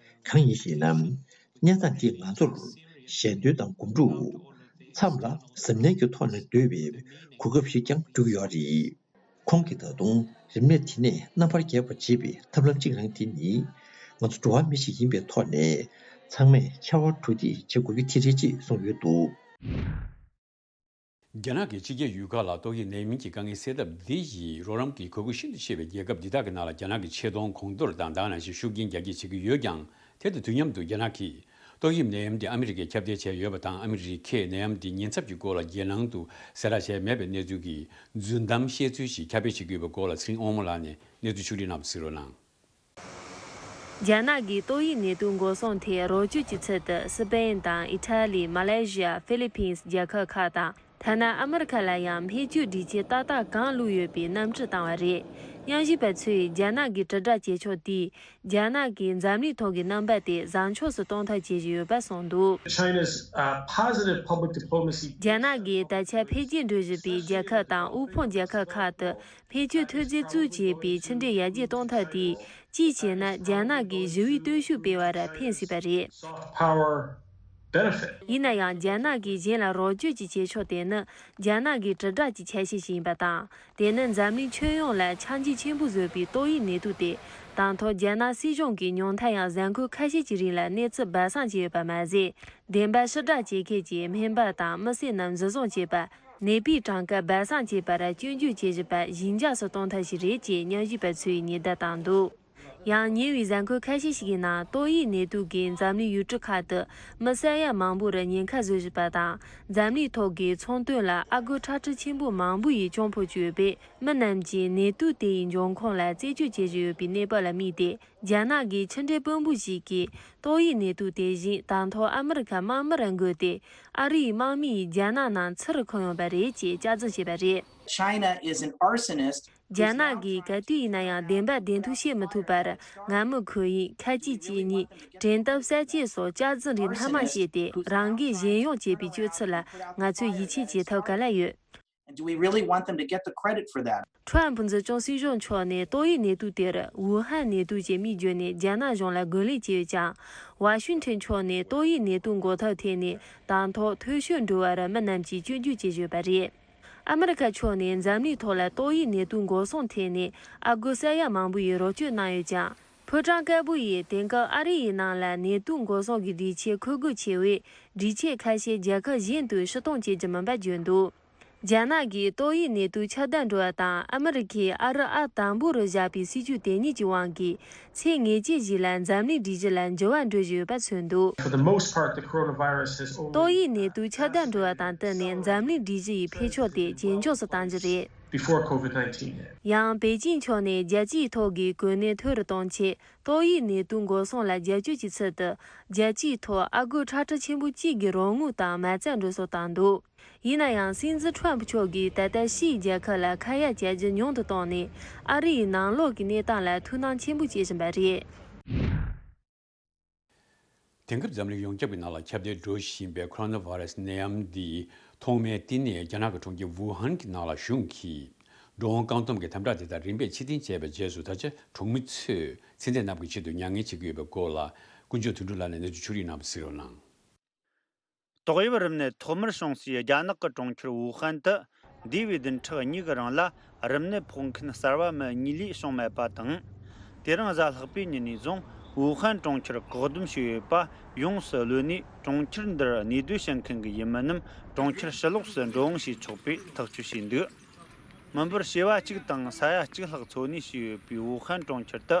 གང་ཡིན་ཞེ་ན། གནས་སྟངས་འདིས་ང་ཚོར་ཞལ་འདོན་དང་སྒོམ་སྒྲུབ། མཚམས་ལ་གཟབ་ནན་གྱི་ཐོག་ནས་སྡོད་པའི་གོ་སྐབས་ཤིག་ཀྱང་སྤྲོད་ཀྱི་ཡོད་རེད། ཁོང་གིས་ད་དུང་རིམས་ནད་དེ་ནས་རྣམ་པར་རྒྱལ་བར་བྱེད་པའི་ཐབས་ལམ་གཅིག་རང་དེ་ནི། ང་ཚོ་འགྲོ་བ་མི་ཞིག་ཡིན་པའི་ཐོག་ནས། ཚང་མས་ཕྱར་བ་གྲུ་འདེགས་བྱེད་དགོས་རྒྱུ་དེ་རེད་ཅེས་གསུངས་ཡོད་འདུག། རྒྱ་ནག་གི་ཕྱི་རྒྱལ་ཡུལ་ཁག་ལ་ཏོག་དབྱིབས་ནད་ཡམས་ཀྱི་དཀའ་ངལ་སེལ་ཐབས་འདི་ཡིས་རོགས་རམ་གྱི་གོ་སྐབས་ཤིན་ཏུ་ཆེ་བའི་རྒྱལ་ཁབ་འདི་དག་གི་ནང་ལ་རྒྱ་ནག་གི་ཆེ་མཐོང་གོང་མཐོར་དང་ད་ག་ནང་བཞིན་ཤུགས་རྐྱེན་རྒྱ་སྐྱེད་བྱེད་ཀྱི་ཡོད་ཀྱང་། དེ་དང་དུས་མཉམ་དུ་རྒྱ་ནག་གིས་ཏོག་དབྱིབས་ནད་ཡམས་འདི་ཨ་མི་རི་ཀས་ཁྱབ་གདལ་བྱས་ཡོད་པ་དང་། ཨ་མི་རི་ཀས་ནད་ཡམས་འདི་ཉེན་ཚབས་ཀྱི་སྐོར་ལ་རྒྱལ་ནང་དུ་གསལ་བསྒྲགས་བྱས་མེད་པའི་གནས་ཚུལ་གྱི་རྫུན་གཏམ་བཤད་ཚུལ་ཞིག་ཁྱབ་སྤེལ་བྱེད་ཀྱི་ཡོད་པའི་སྐོར་ལ་ཚེ་རིང་དབང་མོ་ལགས་ནས་གནས་ཚུལ་ཕྱོགས་སྒྲིག་གནང་བ་གཟིགས་རོགས་གནང་། རྒྱ་ནག་གིས་ཏོག་དབྱིབས་ནད་དུག་འགོག་སྲུང་ཐད་རོགས་སྐྱོར་གྱི་ཚུལ་དུ་སི་པེན་དང་ཨི་ཊ་ལི། མ་ལེ་ཞི་ཡ། ཧྥི་ལི་ཕིན་རྒྱལ་ཁབ་ཁག་དང་། ཐ་ན་ཨ་མི་རི་ཁ་ལ་ཡང་སྨན་བཅོས་སྒྲིག་ཆས་ཏག་ཏག་གང་བླུགས་ཡོད་པའི་རྣམ་སྤྲུལ་བཏང་བ་རེད། མཉམ་ཞུགས་པ་ཚོས་རྒྱ་ནག་གི་དྲིལ་བསྒྲགས་བྱེད་ཕྱོགས་དེས་རྒྱ་ནག་གིས་འཛམ་གླིང་ཐོག་གི་རྣམ་པ་དེ་བཟང་ཕྱོགས་སུ་གཏོང་ཐབས་བྱེད་བཞིན་ཡོད་པ་གསུངས་འདུག། China's uh, positive public diplomacy. རྒྱ་ནག་གིས་ད་ཆ་འཕེལ་རྒྱས་འགྲོ་བཞིན་པའི་རྒྱལ་ཁབ་དང་དབུལ་ཕོངས་རྒྱལ་ཁབ་ཁག་ཏུ་བེད་སྤྱོད་ཐུབ་རྩིས་བཙུགས་བྱས་པའི་ཕྱི་འབྲེལ་ཡར་རྒྱས་གཏོང་ཐབས་དེས་གཅིག་བྱས་ན་རྒྱ་ནག་གིས་ཞི་བའི་སྟོབས་ཤུགས་སྤེལ་བར་ཕན་སྲིད་པ་རེད། Soft power benefit. ཡིན་ན་ཡང་རྒྱ་ནག་གིས་གཞན་ལ་རོགས་སྐྱོར་གྱི་བྱེད་ཕྱོགས་དེ་ནི་རྒྱ་ནག་གི་དྲིལ་བསྒྲགས་ཀྱི་ཆ་ཤས་ཤིག་ཡིན་པ་དང་། དེ་ནི་འཛམ་གླིང་ཁྱོན་ཡོངས་ལ་ཆ་འཇིག་ཆེན་པོ་བཟོས་པའི་ཏོག་དབྱིབས་ནད་དུག་དེ་དང་ཐོག་རྒྱ་ནག་སྲིད་གཞུང་གིས་ཉུང་མཐའ་ཡང་གཟའ་འཁོར་ཁ་ཤས་ཀྱི་རིང་ལ་གནས་ཚུལ་སྦ་གསང་བྱས་ཡོད་པ་མ་ཟད། བདེན་པ་ཕྱིར་བསྒྲགས་བྱེད་མཁན་གྱི་སྨན་པ་དང་མི་སེར་རྣམས་འཛིན་བཟུང་བྱས་པ། ནད་པའི་གྲངས་ཀ་སྦ་གསང་བྱས་པར་སྐྱོན་བརྗོད་བྱེད་བཞིན་པ་ཞི་འཇགས་སུ་གཏོང་ཐབས་ཤིག་རེད་ཅེས་མཉམ་ཞུགས་པ་ཚོས་ཉེན་བརྡ་བཏང་འདུག། ཡང་ཉེ་བའི་གཟའ་འཁོར་ཁ་ཤས་ཤིག་གི་ནང་ཏོག་དབྱིབས་ནད་དུག་གིས་འཛམ་གླིང་ཡུལ་གྲུ་ཁག་ཏུ་མི་ས་ཡ་མང་པོར་ཉེན་ཁ་བཟོ་བཞིན་པ་དང་། འཛམ་གླིང་ཐོག་གི་ཚོང་དོན་ལ་ཨ་སྒོར་ཁྲག་ཁྲིག་ཆེན་པོ་མང་པོ་ཡིས་གྱོང་ཕོག་བཅུག་ཡོད་པས། མི་རྣམས་ཀྱིས་ནད་དུག་དེ་ཡི་འབྱུང་ཁུངས་ལ་རྩད་གཅོད་བྱེད་བཞིན་ཡོད་པའི་གནས་བབ་ལ་དམིགས་ཏེ། རྒྱ་ནག་གི་ཕྱི་འབྲེལ་དཔོན་པོ་ཞིག་གིས་ཏོག་དབྱིབས་ནད་དུག་དེ་བཞིན་དང་ཐོག་ཨ་མི་རི་ཁ་དམག་མིར་འགོས་ཏེ། ཨ་རི་ཡི་དམག་མི་ཡིས་རྒྱ་ནག་ནང་ཚུར་འཁོན་ཡོང་པ་རེད་ཅེས་བསྐྱར་འཛུགས་བྱས་པ་རེད། China is an arsonist. རྒྱ་ནག་གིས་ག་དུས་ཡིན་ན་ཡང་བདེན་པ་བདེན་ཐུག་བཤད་མི་ཐུབ་པར། ང་མི་ཁོ་ཡིས་ཁ་གཅིག་གཅིག་གཉིས་དྲན་སྟབས་གསལ་བྱེད་སོགས་བསྐྱར་འཛུགས་རིགས་སྣ་མང་བྱས་ཏེ། རང་འགན་གཞན་དབྱུང་བྱེད་པའི་སྤྱོད་ཚུལ་ལ་ང་ཚོས་ཡིད་ཆེས་བྱེད་ཐབས་ག་ལ་ཡོད། And do we really want them to get the credit for that? ཁྲོམ་ཕུ་འཛིན་སྐྱོང་སྲིད་གཞུང་ཕྱོགས་ནས་ཏོག་དབྱིབས་ནད་དུག་དེར་ཝུ་ཧན་ནད་དུག་ཅེས་མིང་བརྗོད་ནས་རྒྱ་ནག་གཞུང་ལ་རྒོལ་ལན་བྱས་ཡོད་ཀྱང་། ཝ་ཤིང་ཊོན་ཕྱོགས་ནས་ཏོག་དབྱིབས་ནད་དུག་འགོག་ཐབས་ཐད་ནས་དང་ཐོག་འཐུས་ཤོར་འགྲོ་བར་མི་རྣམས་ཀྱིས་སྐྱོན་བརྗོད་བྱེད་བཞིན་ཡོད་པ་རེད། ཨ་མི་རི་ཁ་ཕྱོགས་ནས་འཛམ་གླིང་ཐོག་ལ་ཏོག་དབྱིབས་ནད་དུག་འགོག་སྲུང་ཐད་ནས་ཨ་སྒོར་ས་ཡ་མང་པོ་ཡི་རོགས་སྐྱོར་གནང་ཡོད་ཀྱང་། ཕོ་བྲང་དཀར་པོ་ཡིས་དེང་སྐབས་ཨ་རི་ཡི་ནང་ལ་ནད་དུག་འགོག་སྲུང་གི་སྒྲིག་ཆས་མཁོ་དགོས་ཆེ་བས། སྒྲིག་ཆས་ཁ་ཤས་རྒྱལ་ཁབ་གཞན་དུ་ཕྱིར་གཏོང་བྱེད་རྒྱུ་མིན་པ་བརྗོད་འདུག། རྒྱ་ནག་གིས་ཏོག་དབྱིབས་ནད་དུག་ཁྱབ་གདལ་འགྲོ་བ་དང་ཨ་མི་རི་ཁས་ཨ་རི་ཨ་དམ་པོ་རུ་བཞག་པའི་སྲིད་ཇུས་དེ་ཉིད་ཀྱི་དབང་གིས། ཚེ་ངེས་ཅན་ཞིག་ལ་འཛམ་གླིང་སྒྲིག་གཞི་ལ་འགྱུར་བ་འགྲོ་བཞིན་ཡོད་པ་མཚོན་འདུག། For the most part, the coronavirus has only ཏོག་དབྱིབས་ནད་དུག་ཁྱབ་གདལ་འགྲོ་བ་དང་བསྟུན་ནས་འཛམ་གླིང་སྒྲིག་གཞི་ཡི་འཕེལ་ཕྱོགས་དེ་ཇེ་མགྱོགས་སུ་གཏང་རྒྱུ་རེད། Before COVID nineteen hit. ཡང་པེ་ཅིང་ཕྱོགས་ནས་རྒྱལ་སྤྱིའི་ཐོག་གི་གོ་གནས་མཐོ་རུ་གཏོང་ཆེད། ཏོག་དབྱིབས་ནད་དུག་འགོག་སྲུང་ལ་རྒྱབ་སྐྱོར་གྱི་ཚུལ་དུ། རྒྱལ་སྤྱིའི་ཐོག་ཨ་སྒོར་ཁྲག་ཁྲིག་ཆེན་པོ་གཅིག་གི་རོགས་དངུལ་དང་མ་རྩ་འགྲོ་སོང་བཏང་འདུག། ཡིན་ན་ཡང་སྲིད་འཛིན་ཁྲོམ་ཕུ་མཆོག་གིས་ད་ལྟ་ཕྱིའི་རྒྱལ་ཁབ་ལ་ཁ་ཡ་བྱ་རྒྱུ་ཉུང་དུ་བཏང་ནས། ཨ་རི་ཡི་ནང་ལོགས་ཀྱི་གནས་སྟངས་ལ་ཐུགས་སྣང་ཆེན་པོ་བྱེད་བཞིན་པ་རེད། དེང་སྐབས་འཛམ་གླིང་ཡོངས་ཁྱབ་ཀྱི་ནང་ལ་ཁྱབ་གདལ་འགྲོ་བཞིན་པའི་ཁོ་རོ་ན་བྷ་ར་སི་ནད་ཡམས་འདི་ཐོག་མའི་བསྟི་གནས་རྒྱ་ནག་གི་གྲོང་ཁྱེར་ཝུ་ཧན་གྱི་ནང་ལ་གཞུང་གིས་འགྲོ་འོང་བཀག་སྡོམ་གྱི་དམ་དྲག་དེ་དག་རིམ་པས་ཕྱིར་འཐེན་བྱས་པའི་རྗེས་སུ། ད་ཆ་གྲོང་མི་ཚོས་ཚན་རིག་རྣམས་ཀྱི་ཆེད་དུ་མྱ་ངན་བྱེད་ཀྱི་ཡོད་པའི་སྐོར་ལ་ཀུན་སྤྱོད་དོན་གྲུབ་ལགས་ནས་གནས་ཚུལ་ཕྱོགས་སྒྲིག་གནང་བ་གཟིགས་རོགས་གནང་། ཏོག་དབྱིབས་རིམས་ནད་ཐོག་མར་བྱུང་སའི་རྒྱ་ནག་གི་གྲོང་ཁྱེར་ཝུ་ཧན་དུ་འདས་པའི་བདུན་ཕྲག་གཉིས་ཀྱི་རིང་ལ་རིམས་ནད་ཕོག་མཁན་གསར་བ་མི་གཉིས་ལས་བྱུང་མེད་པ་དང་། དེ་རིང་གཟའ་ལྷག་པའི་ཉིན་ནས་བཟུང་ ཝུ་ཧན་གྲོང་ཁྱེར་བཀག་སྡོམ་བྱས་ཡོད་པ་ཡོངས་སུ་ལོན་ནས། གྲོང་ཁྱེར་འདིར་གནས་སྡོད་བྱེད་མཁན་གྱི་ཡུལ་མི་རྣམས་གྲོང་ཁྱེར་ཕྱི་ལོགས་སུ་འགྲོ་འོང་བྱས་ཆོག་པའི་ཐག་གཅོད་བྱས་འདུག་མི་འབོར་བྱེ་བ་གཅིག་དང་ས་ཡ་གཅིག་ལྷག་འཚོ་གནས་བྱས་ཡོད་པའི་ཝུ་ཧན་གྲོང་ཁྱེར་དུ།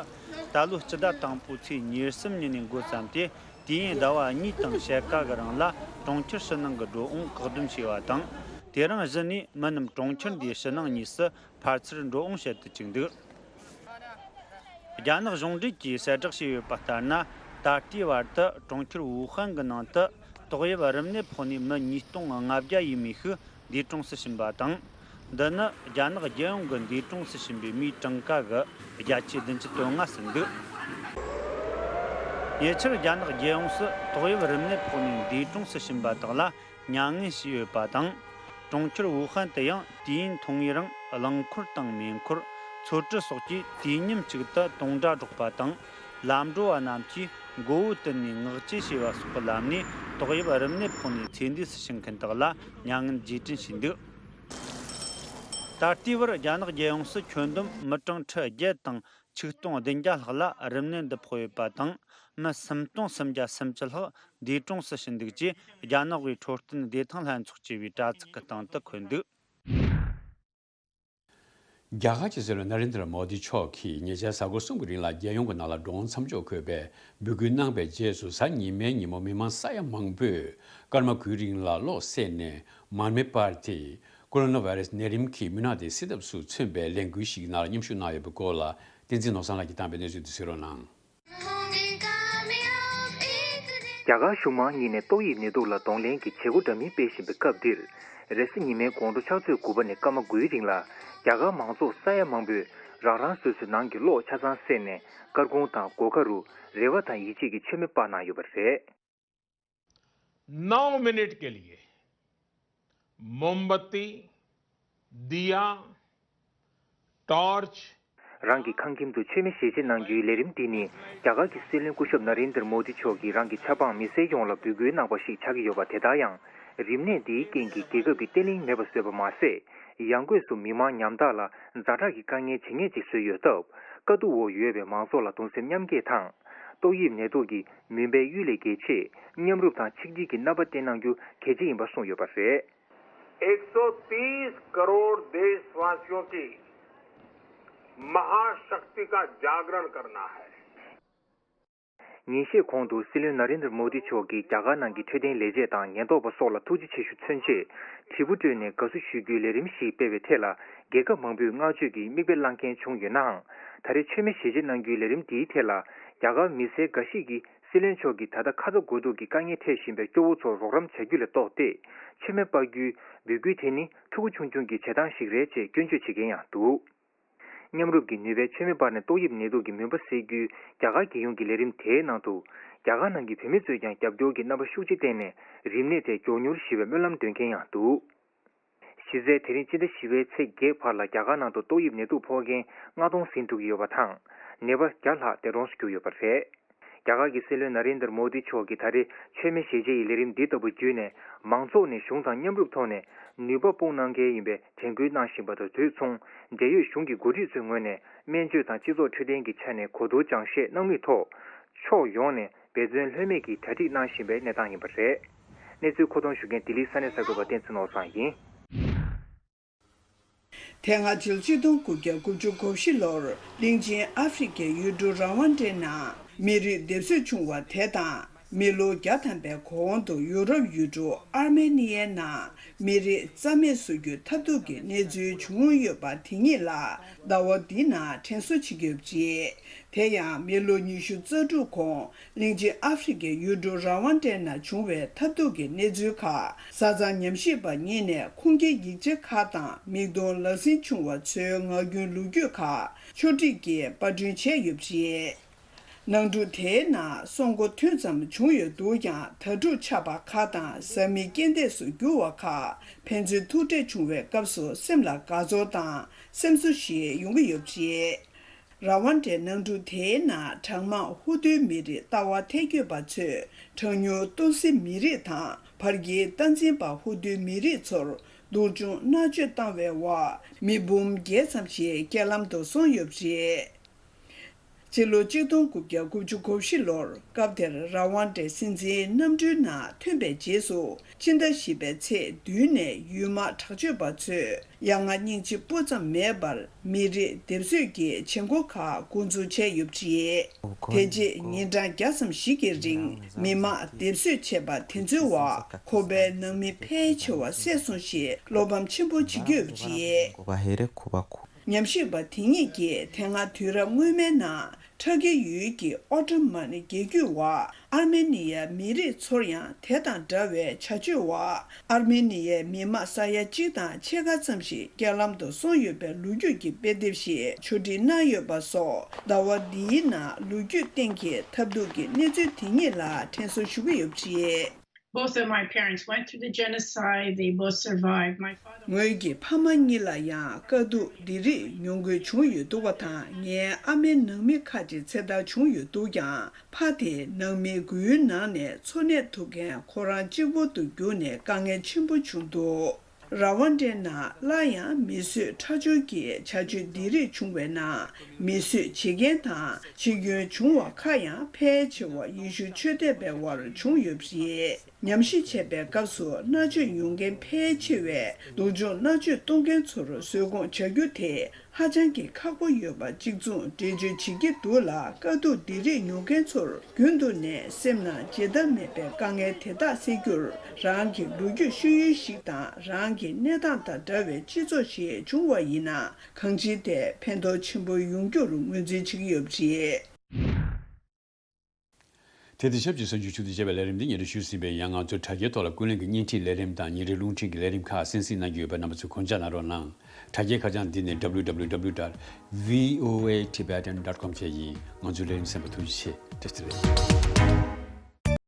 ད་ལོའི་སྤྱི་ཟླ་དང་པོའི་ཚེས་ཉེར་གསུམ་ཉིན་ནས་འགོ་བརྩམས་ཏེ། དུས་ཡུན་ཟླ་བ་གཉིས་དང་ཕྱེད་ཀ་གི་རིང་ལ་གྲོང་ཁྱེར་ཕྱི་ནང་གི་འགྲོ་འོང་བཀག་སྡོམ་བྱས་པ་དང་། དེ་རིང་གཞི་ནས་མི་རྣམས་གྲོང་ཁྱེར་འདིའི་ཕྱི་ནང་གཉིས་སུ་ཕར་ཚུར་འགྲོ་འོང་བྱེད་དུ་བཅུག་འདུག་རྒྱ་ནག་གཞུང་འབྲེལ་གྱིས་གསལ་བསྒྲགས་བྱས་ཡོད་པ་ལྟར་ན། ད་ལྟའི་བར་དུ་གྲོང་ཁྱེར་ཝུ་ཧན་གྱི་ནང་དུ་ཏོག་དབྱིབས་རིམས་ནད་ཕོག་ནས་མི་ཉིས་སྟོང་ལྔ་བརྒྱ་ཡས་མས་ཤིག་འདས་གྲོངས་སུ་ཕྱིན་པ་དང་། འདི་ནི་རྒྱ་ནག་རྒྱལ་ཡོངས་ཀྱི་འདས་གྲོངས་སུ་ཕྱིན་པའི་མིའི་གྲངས་ཀ་གི་བརྒྱ་ཆའི་བདུན་ཅུ་དོན་ལྔ་ཟིན་འདུག་ཉེ་ཆར་རྒྱ་ནག་རྒྱལ་ཡོངས་སུ་ཏོག་དབྱིབས་རིམས་ནད་ཕོག་ནས་འདས་གྲོངས་སུ་ཕྱིན་པ་དག་ལ་མྱ་ངན་བྱས་ཡོད་པ་དང་། གྲོང་ཁྱེར་ཝུ་ཧན་དུ་ཡང་དུས་ཡུན་ཐུང་ངུའི་རིང་རླངས་འཁོར་དང་མེ་འཁོར། མཚོ་གྲུ་སོགས་ཀྱིས་དུས་མཉམ་གཅིག་ཏུ་དུང་སྒྲ་སྒྲོག་པ་དང་། ལམ་འགྲོ་བ་རྣམས་ཀྱིས་མགོ་བོ་དུད་ནས་ངག་བཅད་བྱས་པ་སོགས་ཀྱི་ལམ་ནས་ཏོག་དབྱིབས་རིམས་ནད་ཕོག་ནས་ཚེ་འདས་སུ་ཕྱིན་མཁན་དག་ལ་མྱ་ངན་རྗེས་དྲན་བྱས་འདུག་ད་ལྟའི་བར་རྒྱ་ནག་རྒྱལ་ཡོངས་སུ་ཁྱོན་བསྡོམས་མི་གྲངས་ཁྲི་བརྒྱད་དང་ཆིག་སྟོང་བདུན་བརྒྱ་ལྷག་ལ་རིམས་ནད་འདི་ཕོག་ཡོད་པ་དང་། མི་སུམ་སྟོང་སུམ་བརྒྱ་སུམ་ཅུ་ལྷག་འདས་གྲོངས་སུ་ཕྱིན་འདུག་ཅེས་རྒྱ་ནག་གི་འཕྲོད་བསྟེན་བདེ་ཐང་ལྷན་ཚོགས་ཅེས་པའི་དྲ་ཚིགས་ཀྱི་སྟེང་དུ་འཁོད་འདུག་རྒྱ་གར་གྱི་སྲིད་བློན་ནཱ་རེན་དྲ་མོ་དི་མཆོག་གིས་ཉེ་ཆར་གཟའ་འཁོར་གསུམ་གྱི་རིང་ལ་རྒྱལ་ཡོངས་ཀྱི་ནང་ལ་འགྲོ་འོང་མཚམས་འཇོག་དགོས་པའི་འབོད་སྐུལ་གནང་པའི་རྗེས་སུ། གཟའ་ཉི་མའི་ཉིན་མོ་མི་མང་ས་ཡ་མང་པོས་སྐར་མ་དགུའི་རིང་ལ་གློག་བསད་ནས་མར་མེ་སྤར་ཏེ། ཀོ་རོ་ན་བྷ་རེ་སི་ནད་རིམས་ཀྱི་མུན་ནག་དེ་སེལ་ཐབས་སུ་མཚོན་པའི་ལས་འགུལ་ཞིག་ནང་ལ་མཉམ་ཞུགས་གནང་ཡོད་པའི་སྐོར་ལ། བསྟན་འཛིན་ནོར་བཟང་ལགས་ཀྱིས་བཏང་བའི་གནས་ཚུལ་དེ་གསན་རོགས་གནང་། རྒྱ་གར་གཞུང་མང་གཉིས་ནས་ཏོག་དབྱིབས་ནད་དུག་ལ་གདོང་ལེན་གྱི་བྱེད་སྒོ་འདྲ་མིན་སྤེལ་བཞིན་པའི་སྐབས་འདིར། རེས་གཟའ་ཉི་མའི་དགོང་དྲོ་ཕྱག་ཚོད་དགུ་པ་ནས་སྐར་མ་དགུའི་རིང་ལ། རྒྱ་གར་མང་ཚོགས་ས་ཡ་མང་པོས་རང་རང་སོ་སོའི་ནང་གི་གློག་ཆ་ཚང་བསད་ནས། སྐར་ཁུང་དང་སྒོ་ཁ་རུ་རེ་བ་དང་ཡིད་ཆེས་ཀྱི་མཆོད་མེ་སྤར་གནང་ཡོད་པ་རེད། नौ मिनट के लिए मोमबत्ती, दिया, टॉर्च, རང་གི་ཁང་ཁྱིམ་དུ་མཆོད་མེ་ཞལ་འབྱེད་གནང་རྒྱུའི་ལས་རིམ་འདི་ནི། རྒྱ་གར་གྱི་སྲིད་བློན་སྐུ་ཞབས་ནཱ་རེན་དར་མོ་དི་མཆོག་གིས་རང་གི་ཆབ་འབངས་མི་སེར་ཡོངས་ལ་འབོད་སྐུལ་གནང་པ་ཞིག་ཆགས་ཀྱི་ཡོད་པ། དེ་ལྟར་ཡང་། རིམས་ནད་འདིའི་རྐྱེན་གྱིས་རྒྱལ་ཁབ་ཀྱི་བརྟན་ལྷིང་མེད་པ་བཟོས་པ་མ་ཟད། ཡང་སྒོས་སུ་མི་མང་ཉམ་ཐག་ལ་ཛ་དྲག་གི་དཀའ་ངལ་ཇེ་ཉེ་ཅིག་བཟོས་ཡོད་སྟབས། དཀའ་སྡུག་འོག་ཡོད་པའི་མང་ཚོགས་ལ་གདུང་སེམས་མཉམ་སྐྱེད་དང་། ཏོག་དབྱིབས་ནད་དུག་གི་མུན་པའི་གཡུལ་ལས་རྒྱལ་ཆེད། མཉམ་རུབ་དང་ཆིག་སྒྲིལ་གྱི་རྣམ་པ་བསྟན་གནང་རྒྱུ་གལ་ཆེ་ཡིན་པ་གསུངས་ཡོད་པ་རེད། एक सौ तीस करोड़ देशवासियों की महाशक्ति का जागरण करना है। ཉིན་ཤས་གོང་དུ་སྲིད་བློན་ནཱ་རེན་དར་མོ་དི་མཆོག་གིས་རྒྱ་གར་ནང་གི་འཕྲོད་བསྟེན་ལས་བྱེད་དང་ཉེན་རྟོག་པ་སོགས་ལ་ཐུགས་རྗེ་ཆེ་ཞུ་མཚོན་ཆེད། དྲིལ་བུ་སྤྲོད་ནས་དགའ་བསུ་ཞུ་རྒྱུའི་ལས་རིམ་ཞིག་སྤེལ་བའི་ཐད་ལ། རྒྱལ་ཁབ་མང་པོས་བསྔགས་བརྗོད་ཀྱི་མིག་དཔེ་བླངས་མཁན་བྱུང་ཡོད་ནའང་། ད་རེས་མཆོད་མེ་ཞལ་འབྱེད་གནང་རྒྱུའི་ལས་རིམ་འདིའི་ཐད་ལ། རྒྱ་གར་མི་སེར་འགའ་ཞིག་གིས། སྲིད་བློན་མཆོག་གིས་ད་ལྟ་ཁ་ཚ་དགོས་གཏུགས་ཀྱི་དཀའ་ངལ་འཕྲད་བཞིན་པའི་སྐྱོ་བོ་ཚོར་རོགས་རམ་བྱ་རྒྱུ་ལས་ལྡོག་སྟེ། མཆོད་མེ་སྤར་རྒྱུའི་འབོད་སྐུལ་དེ་ནི་ཕྲུ་གུ་ཆུང་ཆུང་གི་བྱེད་སྟངས་ཤིག་རེད་ཅེས་སྐྱོན་བརྗོད་བྱེད་མཁན་ཡང་འདུག་མཉམ་རུབ་ཀྱི་ནུས་པའི་མཆོད་མེ་སྤར་ནས་ཏོག་དབྱིབས་ནད་དུག་གི་མུན་པ་སེལ་རྒྱུའི་རྒྱ་གར་རྒྱལ་ཡོངས་ཀྱི་ལས་རིམ་དེའི་ནང་དུ། རྒྱ་གར་ནང་གི་བུད་མེད་ཚོས་ཀྱང་རྒྱབ་སྐྱོར་གྱི་རྣམ་པ་ཤུགས་ཆེ་བསྟན་ནས། རིམས་ནད་དེ་མགྱོགས་མྱུར་ཞི་བའི་སྨོན་ལམ་འདོན་མཁན་ཡང་འདུག་གཞི་རྩའི་དེ་རིང་སྤྱི་ཟླ་བཞི་པའི་ཚེས་བརྒྱད་བར་ལ་རྒྱ་གར་ནང་དུ་ཏོག་དབྱིབས་ནད་དུག་ཕོག་མཁན་ལྔ་སྟོང་ཟིན་འགྲོ་གི་ཡོད་པ་དང་། ནད་པ་བརྒྱ་ལྷག་འདས་གྲོངས་སུ་གྱུར་ཡོད་པ་རེད། རྒྱ་གར་གྱི་སྲིད་བློན་ནཱ་རེན་དར་མོ་དི་མཆོག་གིས་ད་རེས་མཆོད་མེ་ཞལ་འབྱེད་ཡི་ལས་རིམ་འདི་ལྟ་བུ་བརྒྱུད་ནས། མང་ཚོགས་ནས་གཞུང་དང་མཉམ་རུབ་ཐོག་ནས་ནུས་པ་སྤུངས་གནང་གལ་ཡིན་པའི་དྲན་སྐུལ་གནང་བཞིན་པ་དང་དུས་མཚུངས། འབྲེལ་ཡོད་གཞུང་གི་འགོ་ཁྲིད་ཚོའི་ངོས་ནས་སྨན་བཅོས་དང་སྤྱི་ཚོགས་འཕྲོད་བསྟེན་གྱི་ཆ་ནས་གོ་བསྡུར་སྦྱང་བཤད་གནང་མུས་ཐོག་ཕྱོགས་ཡོངས་ནས་འབད་བརྩོན་ལྷོད་མེད་ཀྱིས་གྲ་སྒྲིག་གནང་བཞིན་པའི་གནས་སྟངས་ཡིན་པ་རེད། གནས་ཚུལ་མཁོ་གཏོང་ཞུ་མཁན་ལྡི་ལི་ས་གནས་གསར་འགོད་པ་བསྟན་འཛིན་ནོར་བཟང་ཡིན། དེ་སྔ་ཕྱི་ལོ་གཅིག་སྟོང་དགུ་བརྒྱ་དགུ་བཅུ་གོ་བཞི་ལོར་གླིང་ཆེན་ཨ་ཧྥེ་རི་ཁའི་ཡུལ་གྲུ་ར་ཝན་ཌའི་ནང་མི་རིགས་སྡེབ་གསོད་བྱུང་བ་དེ་དང་། མི་ལོ་བརྒྱ་ཐམ་པའི་གོང་དུ་ཡུ་རོབ་ཡུལ་གྲུ་ཨར་མེ་ནི་ཡའི་ནང་མི་རིགས་རྩ་མེད་བཟོ་རྒྱུའི་ཐབས་སྡུག་གི་གནས་ཚུལ་བྱུང་ཡོད་པ་དེ་ཉིད་ལ་ཟླ་བ་འདིའི་ནང་དྲན་གསོ་བྱེད་ཀྱི་ཡོད་པ་རེད། དེ་ཡང་མི་ལོ་ཉི་ཤུ་རྩ་དྲུག་གོང་གླིང་ཆེན་ཨ་ཧྥེ་རི་ཁའི་ཡུལ་གྲུ་ར་ཝན་ཌའི་ནང་བྱུང་བའི་ཐབས་སྡུག་གི་གནས་ཚུལ་ཁག་བཟའ་ཚང་ཉམས་ཞིབ་པ་གཉིས་ནས་ཁུངས་སྐྱེལ་ཡིག་ཆ་ཁག་དང་མིག་མཐོང་ལག་ཟིན་བྱུང་བ་ཚོའི་ངག་རྒྱུན་ལོ་རྒྱུས་ཁག་ཕྱོགས་སྒྲིག་གིས་པར་སྐྲུན་བྱས་ཡོད་པ་རེད། ནང་འཁྲུག་དེའི་ནང་སྲོག་མགོ་ཐོན་ཙམ་བྱུང་ཡོད་འདུག་ཀྱང་། དྭ་ཕྲུག་ཆགས་པ་ཁག་དང་བཟའ་མི་རྐྱེན་འདས་སུ་གྱུར་བ་ཁག་ཕན་ཚུན་ཐུག་འཕྲད་བྱུང་བའི་སྐབས་སུ་སེམས་ལ་དགའ་ཚོར་དང་སེམས་གསོ་ཞིག་ཡོང་གི་ཡོད་པ་རེད། ར་ཝན་ཌའི་ནང་འཁྲུག་དེའི་ནང་གྲངས་མང་ཧུ་ཏུའི་མི་རིགས་ལྟ་བ་ཐལ་འགྱུར་པ་ཚོས་གྲངས་ཉུང་ཏུ་སི་མི་རིགས་དང་བར་གྱི་སྟངས་འཛིན་པ་ཧུ་ཏུའི་མི་རིགས་ཚོར་སྡུག་སྦྱོང་མནར་གཅོད་བཏང་བའི་འོག་མི་འབུམ་བརྒྱད་ཙམ་ཞིག་རྐྱེན་ལམ་དུ་སོང་ཡོད་པ་རེད། སྤྱི་ལོ་གཅིག་སྟོང་དགུ་བརྒྱ་དགུ་བཅུ་གོ་བཞི་ལོར་སྐབས་དེར་ར་ཝན་ཌའི་སྲིད་འཛིན་གནམ་གྲུའི་ནང་ཐོན་པའི་རྗེས་སུ། ཕྱི་ཟླ་བཞི་པའི་ཚེས་བདུན་ནས་ཡུལ་དམག་དྲག་སྤྱོད་པ་ཚོས་ཡ་ང་སྙིང་རྗེ་སྤུ་ཙམ་མེད་པར་མི་རིགས་སྡེབ་གསོད་ཀྱི་བྱེད་སྒོ་ཁག་འགོ་འཛུགས་བྱས་ཡོད་པ་རེད། དེ་རྗེས་ཉིན་གྲངས་བརྒྱ་ཙམ་ཞིག་གི་རིང་མི་དམངས་སྡེབ་གསོད་བྱས་པ་དེ་ཚོའི་འོག་ཁོ་པའི་ནང་མི་ཕལ་ཆེ་བ་བསད་སོང་ཞེས་བློ་ཕམ་ཆེན་པོ་བྱེད་ཀྱི་ཡོད་པ་རེད། ཉམས་ཞིབ་པ་དེ་གཉིས་ཀྱིས་དེ་སྔ་དུས་རབས་སྔོན་མའི་ནང་ཊར་ཀི་ཡུལ་གྱི་ཨོ་ཊོ་མན་རྒྱལ་རྒྱུད་འོག་ཨར་མེ་ནི་ཡའི་མི་རིགས་ཚོར་ཡང་དེ་དང་འདྲ་བའི་བྱ་སྤྱོད་འོག་ཨར་མེ་ནི་ཡའི་མི་དམངས་ས་ཡ་གཅིག་དང་ཕྱེད་ཀ་ཙམ་ཞིག་རྐྱེན་ལམ་དུ་སོང་ཡོད་པའི་ལོ་རྒྱུས་ཀྱི་དཔེ་དེབ་ཞིག་ཕྱོགས་སྒྲིག་གནང་ཡོད་པ་སོགས། ཟླ་བ་འདིའི་ནང་ལོ་རྒྱུས་སྟེང་གི་ཐབས་སྡུག་གི་གནས་ཚུལ་དེ་གཉིས་ལ་དྲན་གསོ་ཞུ་གི་ཡོད་པ་རེད། Both of my parents went through the genocide. They both survived. My father ངོས་ཀྱི་ཕ་མ་གཉིས་ལ་ཡང་དཀའ་སྡུག་འདི་རིགས་མྱོང་དགོས་བྱུང་ཡོད་འདུག་པ་དང་། ངའི་ཨ་མའི་ནང་མི་ཁ་ཅིག་ཚེ་ཐར་བྱུང་ཡོད་འདུག་ཀྱང་། ཕ་དེ་ནང་མི་འགུལ་ནང་ནས་འཚོ་གནས་ཐུབ་མཁན་ཁོ་རང་གཅིག་པོ་དུ་གྱུར་ནས་དཀའ་ངལ་ཆེན་པོ་བྱུང་འདུག་ར་ཝན་ཌའི་ནང་སླར་ཡང་མི་གསོད་ཁྲག་སྦྱོར་གྱི་བྱ་སྤྱོད་འདི་རིགས་བྱུང་བའི་ནང་། མི་གསོད་བྱེད་མཁན་དང་འཆི་སྐྱོན་བྱུང་བ་ཁག་ཡང་ཕལ་ཆེ་བ་ཡེ་ཤུ་ཆོས་དད་པའི་དབར་བྱུང་ཡོད་པ་རེད། ཉམས་ཞིབ་བྱས་པའི་སྐབས་སུ་མནར་གཅོད་མྱོང་མཁན་ཕལ་ཆེ་བས་སྡུག་སྦྱོང་མནར་གཅོད་གཏོང་མཁན་ཚོར་བཟོད་སྒོམ་བྱ་རྒྱུ་དེ་ཧ་ཅང་གི་ཁག་པོ་ཡོད་པ་གཅིག་མཚུངས་འགྲེལ་བརྗོད་བྱེད་ཀྱི་འདུག་ལ། དཀའ་སྡུག་འདི་རིགས་མྱོང་མཁན་ཚོར་རྒྱུན་དུ་ནས་སེམས་ནང་བརྗེད་ཐབས་མེད་པའི་དཀའ་ངལ་དེ་དག་སེལ་རྒྱུར། རང་གི་ལོ་རྒྱུས་ཤོད་ཡུལ་ཞིག་དང་རང་གི་གནས་སྟངས་དང་འདྲ་བའི་སྤྱི་ཚོགས་ཤིག་བྱུང་བ་ཡིན་ན། གང་ཅིའི་ཐད་ཕན་ཐོགས་ཆེན་པོ་ཡོང་རྒྱུར་ངོས་འཛིན་བྱེད་ཀྱི་ཡོད་པ་རེད། དེ་དང་ཆབས་ཅིག་གསར་འགྱུར་ཕྱོགས་བསྡུས་བྱས་པའི་ལས་རིམ་འདི་སྙན་སྒྲོན་ཞུས་ཟིན་པས། ཡང་ང་ཚོའི་དྲ་རྒྱའི་ཐོག་ལ་ཀུན་གླེང་གི་བརྙན་འཕྲིན་ལས་རིམ་དང་ཉིན་རེའི་རླུང་འཕྲིན་གྱི་ལས་རིམ་ཁག་གསན་གཟིགས་གནང་རྒྱུ་ཡོད་པས། རྣམ་པ་ཚོས་དགོངས་འཇགས་གནང་རོགས་གནང་། དྲ་རྒྱའི་ཁ་བྱང་འདི་ནི་www dot voatibetan dot com བཅས་ཡིན། ང་ཚོའི་ལས་རིམ་གསན་པར་ཐུགས་རྗེ་ཆེ། བཀྲ་ཤིས་བདེ་ལེགས།